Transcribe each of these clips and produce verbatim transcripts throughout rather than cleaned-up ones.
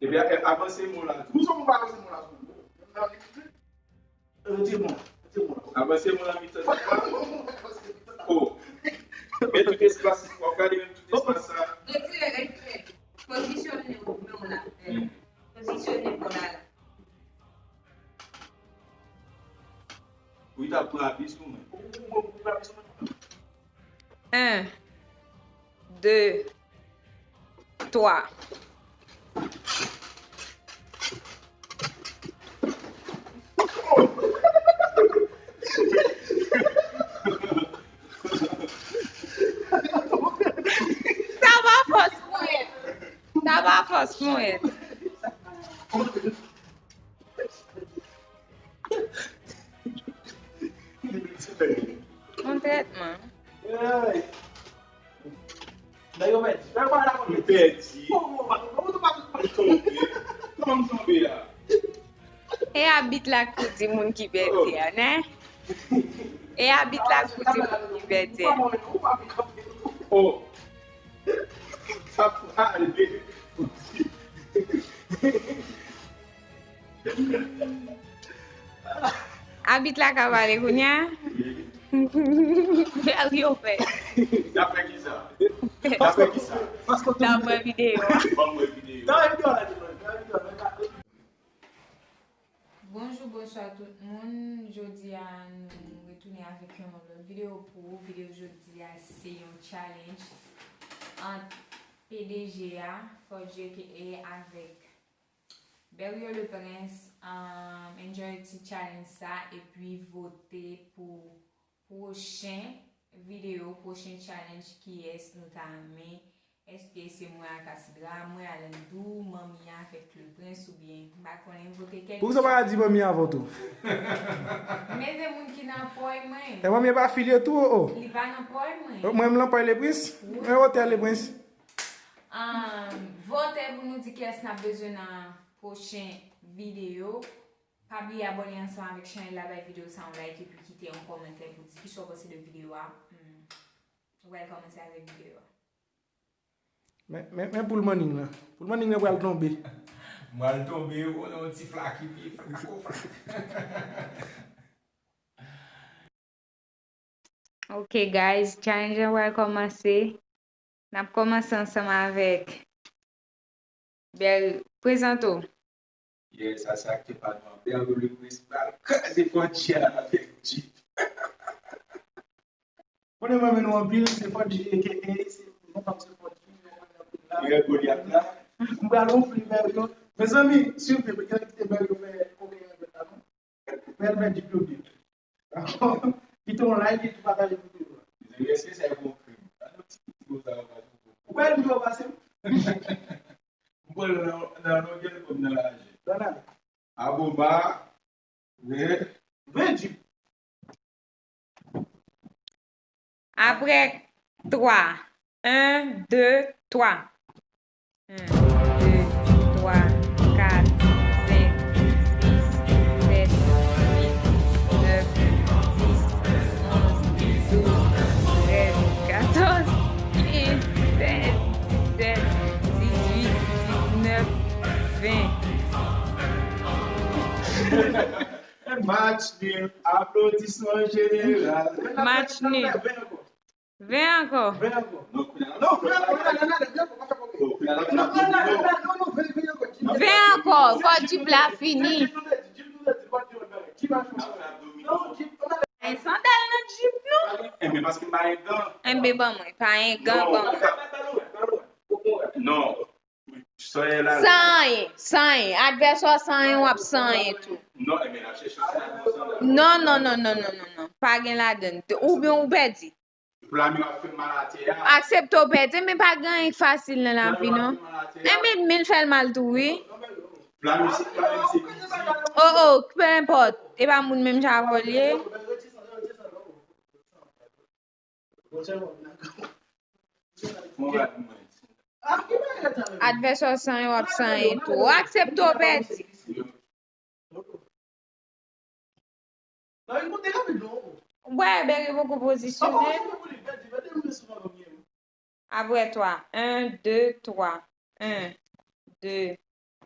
Epi a- avanse mo la tou. Pou sa moun pa avanse mo la tou? Retire mo. Retire mo la. Avanse mo la mitan. Oh. Men tout espas, w ap gade men tout espas sa. Retire, retire. Pozisyone mo la. Pozisyone mo la la. Ou ta pran apis pou mwen. Ou, ou, ou, ou pran apis pou mwen. Un, deux, trois. Sa pa fòs mwen. Sa pa fòs mwen. Yon trètman. Ay. Nèg yo pèdi. Nèg yo pa la konn pèdi. Pèdi. Kòman w pa, kòman w pa tonbe? Kòman m tonbe a? E abit la k pou di moun ki pèdi a, nè? E abit la k pou di moun ki pèdi a. Oh. Sa pale. Abit la ka pale kounye a? Bèl yo fè. Daprè kisa? Daprè kisa? Daprè videyo a. Ban mwen videyo. Bonjou, bonswa tout moun. Jodi a, nou retounen avèk yon lòt videyo pou ou. Videyo jodi a, se yon challenge ant P D G a, Fodji, aka avèk Berio le Prince, um, enjoy ti challenge sa, epi vote pou pwochen videyo, pwochen challenge, kiyès nou ta renmen. Èske se mwen ak Asidra, mwen Alandou, manmi a avèk le Prince, oubyen, m pa konnen, vote kèk. Poukisa w pa di manmi a avè w tou? Men se moun ki nan pòy mwen. E manmi a pa filye tou, oh, oh. Li pa nan pòy mwen. Mwen, m nan pòy le Prince. Wi. Mwen otè le Prince. Um, vote pou nou di kiyès n ap bezwen nan pwochen videyo. Pa bliye abòne ansanm avèk chanèl la, bay videyo sa yon like epi kite yon kòmantè pou di kisa w panse de videyo a. Hmm. Nou pral kòmanse avèk videyo a. Men, men, men poul manning lan. Poul manning lan pral tonbe. M pral tonbe, ou konnen yon ti flaki, pi flako flak. Ok, guys, challenge an pral kòmanse. N ap kòmanse ansanm avèk Bèl, prezante w. Yes, sa se aktè pa nou an. Bèl, le Prince pral kraze Fodji a avèk Jeep. Konnen mwen renmen nou anpil, se Fodji, aka, se non pa m se Fodji, men mwen renmen anpil la. Rèd Goliath la. M pral wonfle Bèl yo. Mezanmi, silvouplè, pa kite Bèl yo fè kokenn avèk la non. Bèl fè di plote. Dakò? Kite yon like epi pataje videyo a. Mezanmi, èske sa e bon krim? Gade yon ti videyo sa yo pase. Ou pa di yo pase? M pran nan, nan longè kòm nan lajè. Nan lajè. Aboba, ven. Ven di. Aprè twa. Un, deux, trois. Un, deux, trois, quatre, cinq, six, sept, huit, neuf, dix, onze, douze, treize, quatorze, quinze, seize, dix-sept, dix-huit, dix-neuf, vingt. Match nul. Aplodisman jeneral. Match nul. Ven ankò. Ven ankò. Ven ankò. Non, kounye a la. Non, kounye a la, kounye a la, kounye a la, kounye a la. Non, kounye a la, non, non, non, ven, ven ankò. Ven ankò, fò Jeep la fini. Jip nou te di, Jip nou te di, pa di yon bagay. Jip a chanje. Non, Jip, non, non. Gen sandal nan Jip nou? Enben, paske m pa gen gan. Enben, ban mwen. Pa gen gan, ban mwen. Non, pa gen gan. Non. San anyen, san anyen. Advèsè w san anyen, w ap san anyen tou. Non, enben, n ap chèche sandal. Non, non, non, non, non, non, non. Pa gen ladann. Oubyen ou pèdi. Pou lami w ap fè mal atè a. Aksepte w pèdi, men pa gen anyen k fasil nan lavi, non. Enben, men l fè l mal tou, wi. Pou lami se, pou lami se biznis. Oh, oh, peu importe. E pa moun menm jan avè w li ye. Advèsè w san anyen, w ap san anyen tou. Ou aksepte w pèdi. Wè, Bèl poko pozisyone. Aprè twa. Un, deux, trois. Un, deux,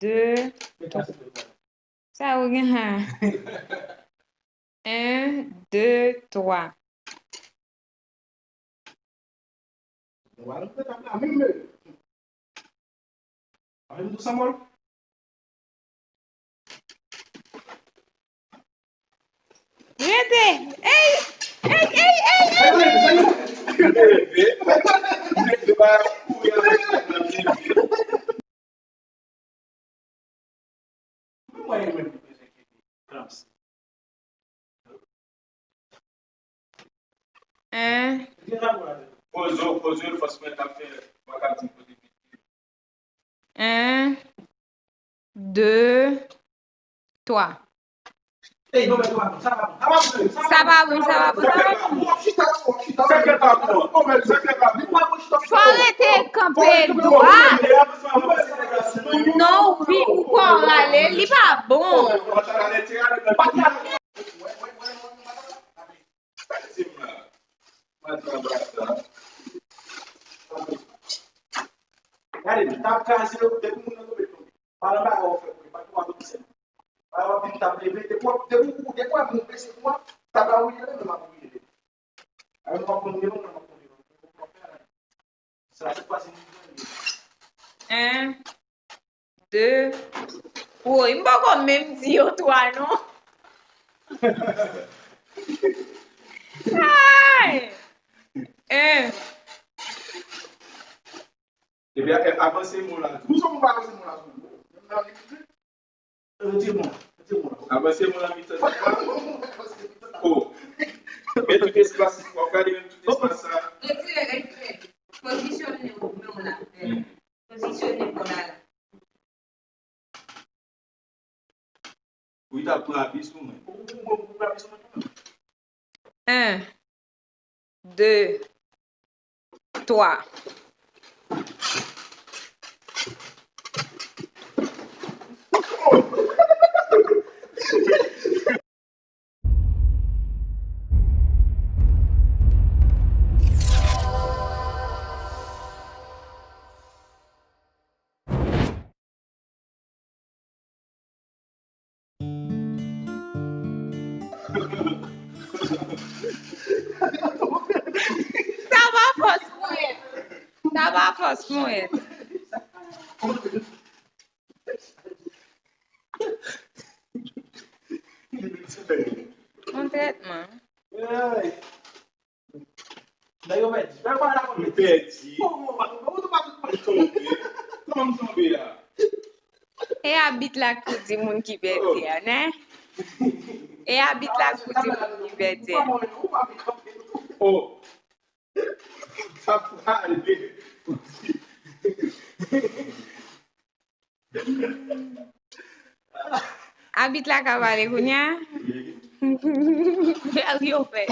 de, twa. Sa ou gen la? En, de, twa. Rete! Ey! Ey, ey, ey, ey! En. En, de, twa. Sa pa bon, sa pa bon, sa pa bon. Fò rete kanpe dwat. Non, ou pi, ou kò rale, li pa bon. Gade, m t ap kraze yo, depi moun nan tonbe, tonbe. Pa nan bagay w fè pou li, pa twa tonbe sèl. Bagay w ap vin t ap leve, depi w ap, depi w, depi w ap moun pese pou w, tab la wile, men m ap wile. Ay, m ap konn devan, m ap konn devan. Sa se pase moun nan. En, de, woy, m poko menm di yo twa non. Ay! En. Epi a, avanse mo la. Pou sa moun pa avanse mo la sou yo. Menm nan li di, retire mo la. Retire mo la. Avanse mo la mitan. Oh. Men tout espas, w ap gade menm tout espas sa. Retire, retire. Pozisyone men w la. Hmm. Pozisyone mo la la. Wi, t ap pran api sou mwen. En, de, twa. Sa pa fòs mwen. Sa pa fòs mwen. Li vin sou tèt li. Trètman. Nèg yo pèdi. Nèg yo pèdi. Kòman w pa tonbe? Ou tou pa tonbe. Tonbe. Kòman m tonbe a? E abit la k pou di moun ki pèdi a, nè? E abit la k pou di moun ki pèdi a. Oh. Sa prale. Abit la ka pale kounye a? Bèl yo fè.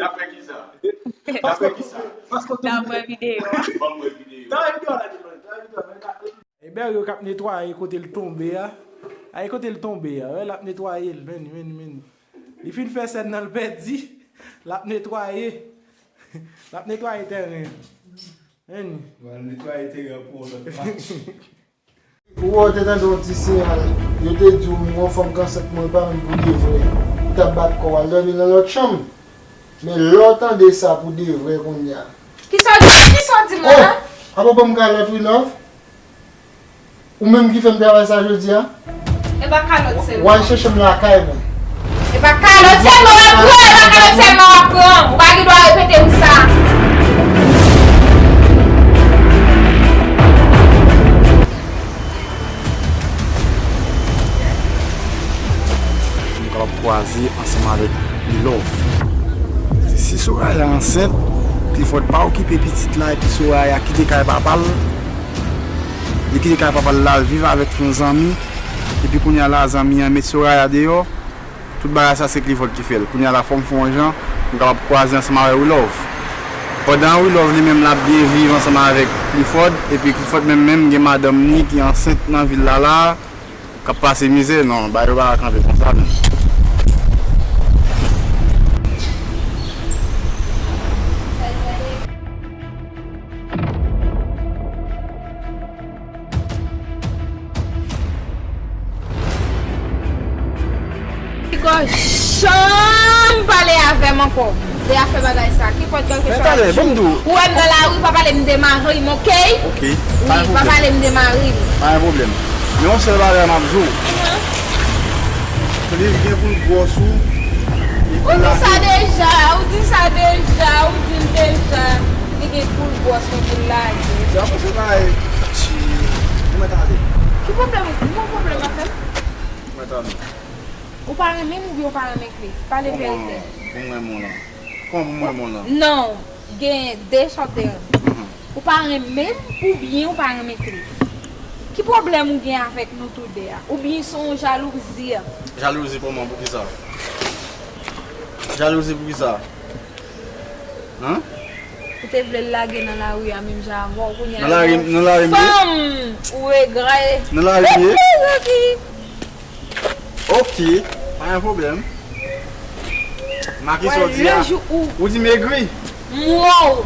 Dapre kisa? Dapre kisa? Dapre videyo a. Ban m wè videyo. Ebèr yo k ap netwaye kote l tonbe a. Ay, kote l tonbe a. Wè, l ap netwaye l. Men, men, men. Li fin fè sèn nan, l pèdi. L ap netwaye. L ap netwaye tèren. Men. L ap netwaye tèren pou yon lòt match. Ou wè, w te tande yon ti siyal, yo te di w yon fanm k ansent, mwen pa menm pou de vre. Ou t ap bat kò w al dòmi nan lòt chanm. Men lè w tande sa pou de vre kounye a. Kisa w di? Kisa w di m la? Oh! Apa w ban m kalòt, wi, love? Ou menm ki fè m travay sa jodi a? E pa kalòt sèlman. W al chèche m lakay mwen. E pa kalòt sèlman w ap pran, e pa kalòt sèlman w ap pran. Ou pa gen dwa repete m sa. Nou kapab kwaze ansanm avèk Love. Si Soraya ansent, Clifford pa okipe pitit la epi Soraya kite kay papa l. Li kite kay papa l la, l viv avèk yon zanmi. Epi kounye a la, zanmi an met Soraya deyò. Tout bagay sa se Clifford ki fè l. Kounye a la, fò m fè yon jan, m kapab kwaze ansanm avèk Wilove. Pandan Wilove li menm l ap byen viv ansanm avèk Clifford, epi Clifford menm menm gen madanm li ki ansent nan vil la la, k ap pase mizè, non, bagay yo pa ka kanpe konsa, non. Piga janm pale avè m ankò de afè bagay sa. Ki pòt kèlkeswa jou. Ou wè m nan lari, pa pale m de mari m, oke? Oke. Wi, pa pale m de mari m. Pa gen pwoblèm. Men yon sèl bagay m ap di w. Cliff gen pou l gwòs ou. Ou di sa deja, ou di sa deja, ou di l deja. Li gen pou l gwòs mwen pou l lage. Sa pou se bagay. Ou mèt ale. Ki pwoblèm ou? Ki pwoblèm avè m? Ou mèt ale. Ou pa renmen m oubyen ou pa renmen Cliff? Pale verite. Pou mwen, mwen lan. Kòman pou mwen, mwen lan? Non, gen de sa w te renmen. Ou pa renmen m oubyen ou pa renmen Cliff? Ki pwoblèm ou gen avèk nou tou de a? Oubyen se yon jalouzi? Jalouzi kòman? Poukisa? Jalouzi poukisa? Hein? Ou te vle l lage nan lari a menm jan avè w, kounye a nan lari, nan lari m ye? Fanm! Ou regrè. Nan lari m ye? Oke, pa gen pwoblèm. Make sa w di a. Ou di m egri. M wè w.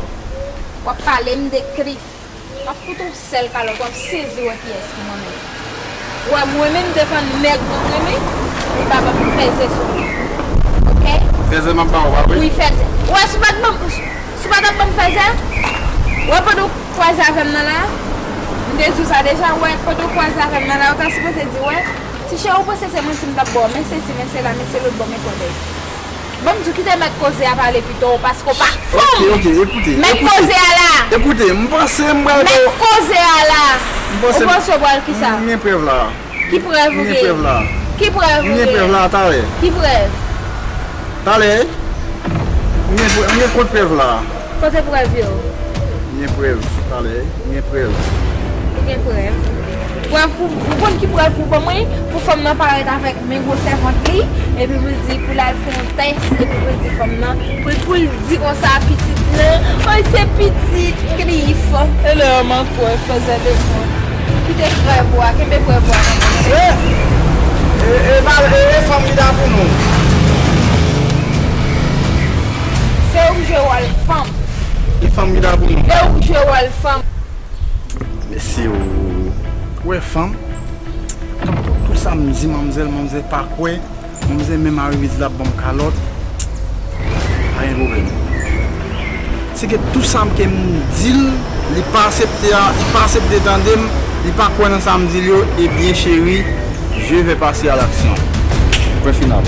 W ap pale m de Cliff. W ap fout yon sèl kalòt, w ap sezi wè kiyès ki manman w. Ou wè mwen menm devan nèg mwen renmen, li pa ban m fèzè sou li. Oke? Fèzè m ap ba w, pa vre? Wi, fèzè. Ou wè si w pa t ban m, si w pa t ap ban m fèzè, ou wè pandan w kwaze avè m nan la, m te di w sa deja, ou wè pandan w kwaze avè m nan la, ou ta sipoze di, wè, ti cheri, ou panse se manti m t ap ba w, men sesi, men sela, men se lòt bò, men kòdèy. Ban m di w kite mèt koze a pale pito, paske w pa fanm. Oke, oke, ekoute, mèt koze a la. Ekoute, m panse m pral ba w. Mèt koze a la. M panse. Ou panse w pral kisa? M gen prèv la. Ki prèv ou gen? M gen prèv la. Ki prèv ou gen? M gen prèv la, talè. Ki prèv? Talè. M gen prè-, m gen kont prèv la. Kote prèv yo? M gen prèv, talè. M gen prèv. Ou gen prèv? Prèv pou, ou konn ki prèv pou ban mwen? Pou fanm nan parèt avèk men gwosè vant li, epi pou l di, pou l al fè yon tès, epi pou l di fanm nan, pou, pou l di konsa pitit nan, oy, se pitit Cliff. E lè a m a kwè, fèzè de kont. Kite prèv ou a, kenbe prèv ou a nan men w. E, e, e, pa, e, e fanm ki ta pou nou. Se ou k jwe wòl fanm. E fanm ki ta pou nou. E ou k jwe wòl fanm. Mesye, ou wè fanm? Tout sa m di manmzèl, manmzèl pa kwè. Manmzèl menm arive di l ap ban m kalòt. Pa gen pwoblèm. Se ke tou sa m ke m di l, li pa aksepte a, li pa aksepte tande m, li pa kwè nan sa m di l yo, ebyen cheri, je vais passer à l'action. Pwen final.